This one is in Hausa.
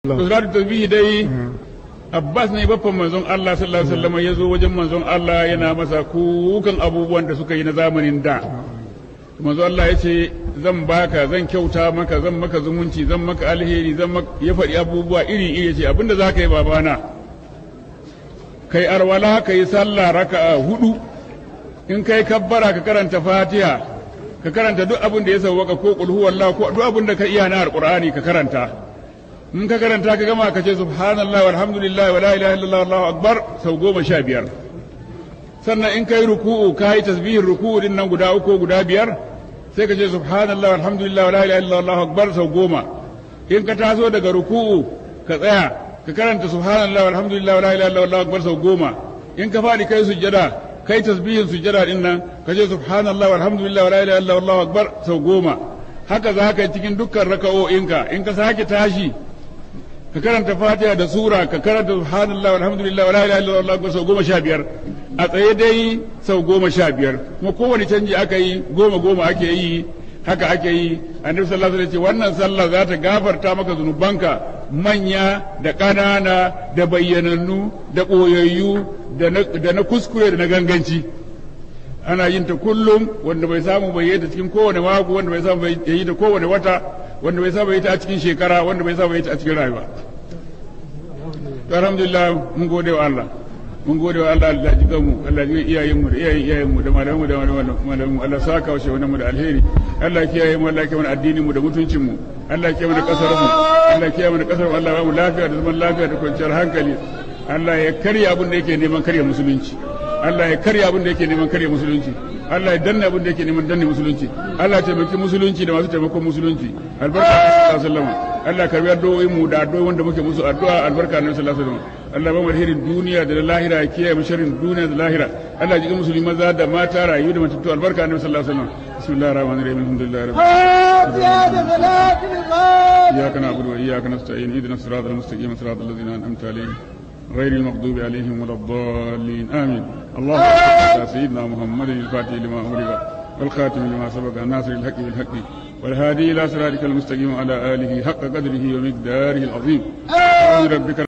Salatu tasbihi dai, Abbas ne baffan manzon Allah sallallahu alaihi wasallam ya zo wajen manzon Allah yana masa kukan abubuwan da suka yi na zamanin da. Manzon Allah ya ce, zan baka, zan kyauta maka, zan maka zumunci, zan maka alheri, zan maka, ya faɗi abubuwa iri iri. Ce, abinda za ka yi, babana, kai alwala, ka yi sallah raka'a hudu. In kai kabbara, ka karanta Fatiha, ka karanta duk abin da ya sauwaka, ko qul huwallahu, ko duk abin da ka iya na Alqur'ani ka karanta. In ka karanta ka gama, ka ce subhanallah walhamdulillah wala ilaha illallah wallahu akbar sau 15. Sannan in kai ruku'u, ka yi tasbihin ruku'u din nan guda uku, guda biyar, sai ka ce subhanallah walhamdulillah wala ilaha illallah wallahu akbar sau 10. In ka taso daga ruku'u, ka tsaya ka karanta subhanallah walhamdulillah wala ilaha illallah wallahu akbar sau 10. In ka faɗi kai sujjada, kai tasbihin sujjada din nan, ka ce subhanallah walhamdulillah wala ilaha illallah wallahu akbar sau 10. Haka za ka yi cikin dukkan raka'o'inka. In ka sake tashi, ka karanta Fatiha da sura, ka karanta subhanallah walhamdulillah wala ilaha illallah wallahu akbar sau 15 a tsaye dai, sau 15. Kuma kowane canji aka yi, goma goma ake yi, haka ake yi. Annabi sallallahu alaihi wasallam ce wannan sallah za ta gafarta maka zunubanka manya da ƙanana, da bayyanannu da ɓoyayyu, da na kuskure da na ganganci. Ana yin ta kullum. Wanda bai samu bai yi ta cikin kowane mako, wanda bai samu bai yi ta kowane wata, wanda bai samu yi ta a cikin shekara, wanda bai samu yi ta a cikin rayuwa. To, alhamdulillah, mun gode wa Allah, mun gode wa Allah. Allah ji mu, Allah ji iyayen mu da iyayen iyayen mu da malaman mu da malaman mu. Allah saka wa shehunan mu da alheri. Allah kiyaye mu, Allah kiyaye mana addinin mu da mutuncin mu. Allah kiyaye mana kasar mu, Allah kiyaye mana kasar mu. Allah ba mu lafiya da zaman lafiya da kwanciyar hankali. Allah ya karya abin da yake neman karya musulunci. Allah ya karya abin da yake neman karya musulunci. Allah ya danne abin da yake neman danne musulunci. Allah ya taimaki musulunci da masu taimakon musulunci, albarka sallallahu alaihi wasallam. Allah karbi addu'o'in mu da addu'o'in wanda muke musu addu'a, albarka annabi sallallahu alaihi wasallam. Allah ba mu alherin duniya da lahira, ya kiyaye mu sharrin duniya da lahira. Allah ji musulmi maza da mata, rayu da matattu, albarka annabi sallallahu alaihi wasallam. Bismillahir rahmanir rahim. Alhamdulillahi rabbil إياك نعبد وإياك نستعين. اهدنا الصراط المستقيم، صراط الذين أنعمت عليهم، غير المغضوب عليهم ولا الضالين، آمين. اللهم صل على سيدنا محمد الفاتح لما أغلق، والخاتم لما سبق، الناصر الحق بالحق، والهادي إلى صراطك المستقيم، وعلى آله حق قدره ومقداره العظيم. سبحان ربك.